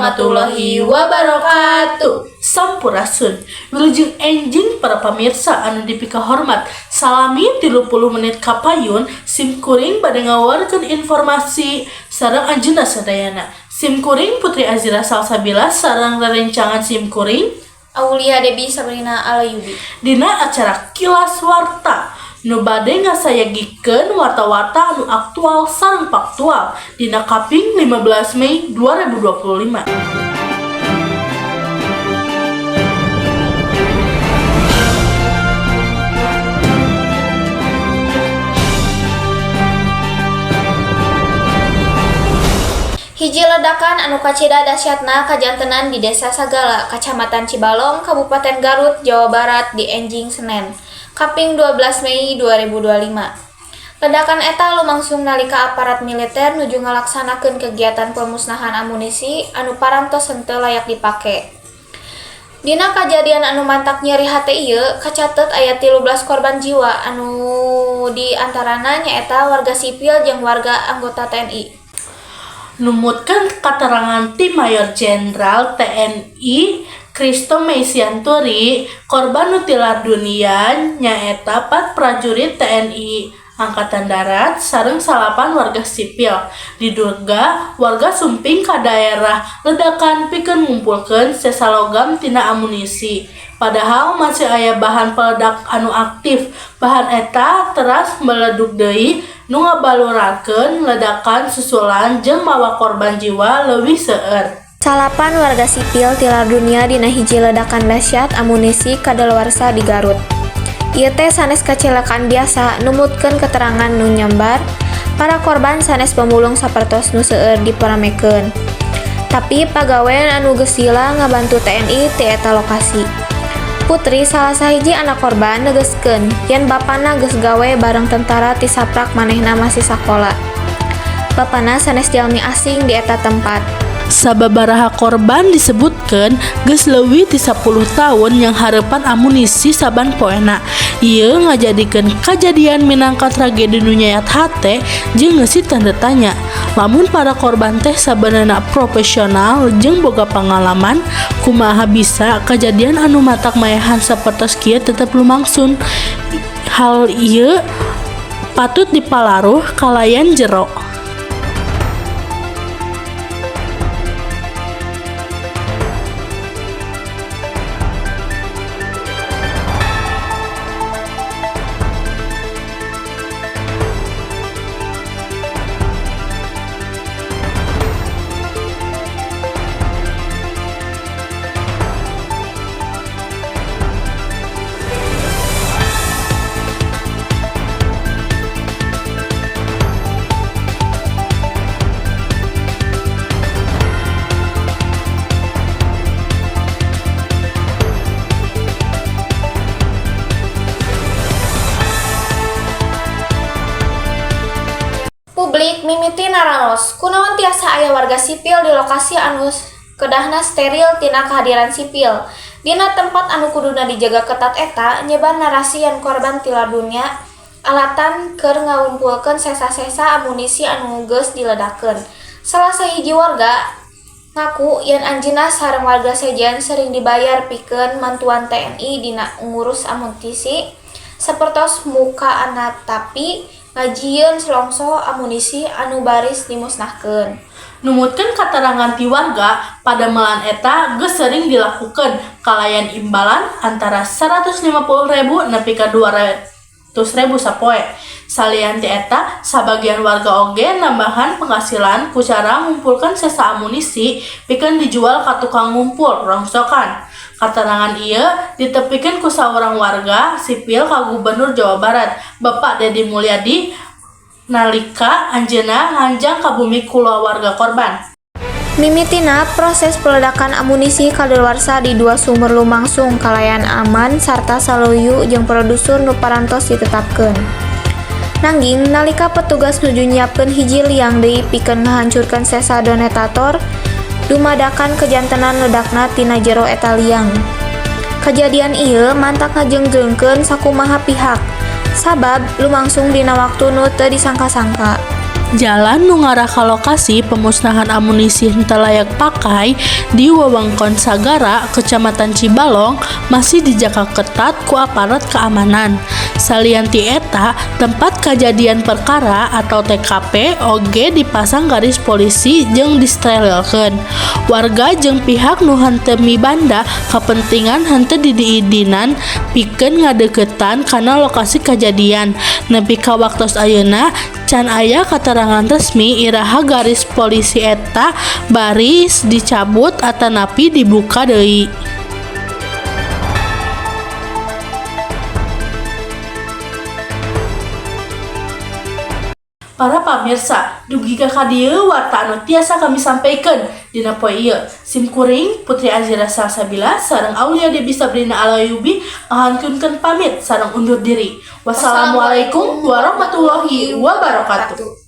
Warahmatullahi wabarakatuh. Sampurasun. Wilujeng enjing para pamirsa anu dipikahormat. Salami 30 menit kapayun sim kuring bade ngawarkeun informasi sareng anjeunna sadayana. Sim kuring Putri Azira Salsabila sareng rerencangan sim kuring Aulia Debi Sabrina Alayubi. Dina acara Kilas Warta nu bade ngasayagikeun warta-warta anu aktual sareng faktual dina kaping 15 Mei 2025. Hiji ledakan anu kacida dahsyatna kajantenan di Desa Sagala, Kacamatan Cibalong, Kabupaten Garut, Jawa Barat di enjing Senen, kaping 12 Mei 2025. Ledakan eta lumangsung nalika aparat militer nuju ngalaksanakeun kegiatan pemusnahan amunisi anu parantos henteu layak dipake. Dina kajadian anu mantak nyeri hate ieu kacatet aya 13 korban jiwa anu di antarana nyaeta warga sipil jeung warga anggota TNI. Numutkeun katerangan ti Mayor Jenderal TNI Christo Mei Sianturi, korban nu tilar dunia nyaeta 4 prajurit TNI Angkatan Darat sareng 9 warga sipil. Diduga warga sumping ka daerah ledakan pikeun ngumpulkeun sesa logam tina amunisi. Padahal masih aya bahan peledak anu aktif. Bahan eta teras meleduk deui nu ngabalurarkeun ledakan susulan jeung mawa korban jiwa leuwih seueur. 9 warga sipil tilar dunia dina hiji ledakan dahsyat amunisi kadaluarsa di Garut. Ieu teh sanes kecelakaan biasa, numutkeun keterangan nu nyambar, para korban sanes pemulung sapertos nu seueur diparamekeun. Tapi pagawean anu geus lila ngabantu TNI ti eta lokasi. Putri salah sahiji anak korban negeskeun yen bapana geus gawe bareng tentara ti saprak manehna masih sakola. Bapana sanes jalmi asing di eta tempat. Sababaraha korban disebutkeun geus leuwih ti 10 taun yang hareupan amunisi saban poena. Ieu ngajadikeun kajadian minangka tragedi nu nyayat hate jeung ngeusi tanda tanya. Lamun para korban teh sabenerna profesional jeung boga pangalaman, kumaha bisa kajadian anu matak maehan sapertos kieu tetep lumangsun? Hal ieu patut dipalaruh kalayan jero. Publik mimiti naraos, kunaon tiasa aya warga sipil di lokasi anu kedahna steril tina kehadiran sipil. Dina tempat anu kuduna dijaga ketat eta nyebar narasi yen korban tilar dunia alatan keur ngalumpulkeun sesa-sesa amunisi anu geus diledakeun. Salah sahiji warga ngaku yen anjeunna sareng warga sejen sering dibayar pikeun mantuan TNI dina ngurus amunisi sapertos muka anatapi ngajieun selongso amunisi anu baris dimusnahkeun. Numutkeun katerangan ti warga, padamelan eta geus sering dilakukeun kalayan imbalan antara 150.000 nepi ka 200.000 sapoe. Salian ti eta, sabagian warga oge nambahan penghasilan ku cara ngumpulkeun sesa amunisi pikeun dijual ka tukang ngumpul rongsokan. Katerangan ieu ditepikeun ku saurang warga sipil ka Gubernur Jawa Barat, Bapak Dedi Mulyadi, nalika anjeunna nganjang ka bumi kulawarga korban. Mimitina proses peledakan amunisi kadaluarsa di dua sumur lumangsung kalayan aman sarta saluyu jeung produsur nu parantos ditetapkeun. Nanging nalika petugas nuju nyiapkeun hiji liang deui pikeun ngahancurkeun sesa detonator, dumadakan kejantenan ledakna tina jero eta liang. Kajadian ieu mantak ngajengjeungkeun sakumaha pihak, sabab lumangsung dina waktu nu teu disangka-sangka. Jalan nu ngarah ka lokasi pemusnahan amunisi henteu layak pakai di wewengkon Sagara, Kecamatan Cibalong masih dijaga ketat ku aparat keamanan. Salian ti eta, tempat kajadian perkara atau TKP oge dipasang garis polisi jeung disterilkeun. Warga jeung pihak nu henteu mibanda kapentingan henteu diidinan pikeun ngadeuketan kana lokasi kajadian. Nepi ka waktos ayeuna can aya katerangan resmi iraha garis polisi eta baris dicabut atanapi dibuka deui. Para pamirsa, dugi ka dieu warta anu tiasa kami sampaikan dina poe ieu. Sim kuring Putri Azira Salsabila sareng Aulia Debi Sabrina Alayubi ngahaturkeun pamit sareng undur diri. Wassalamualaikum warahmatullahi wabarakatuh.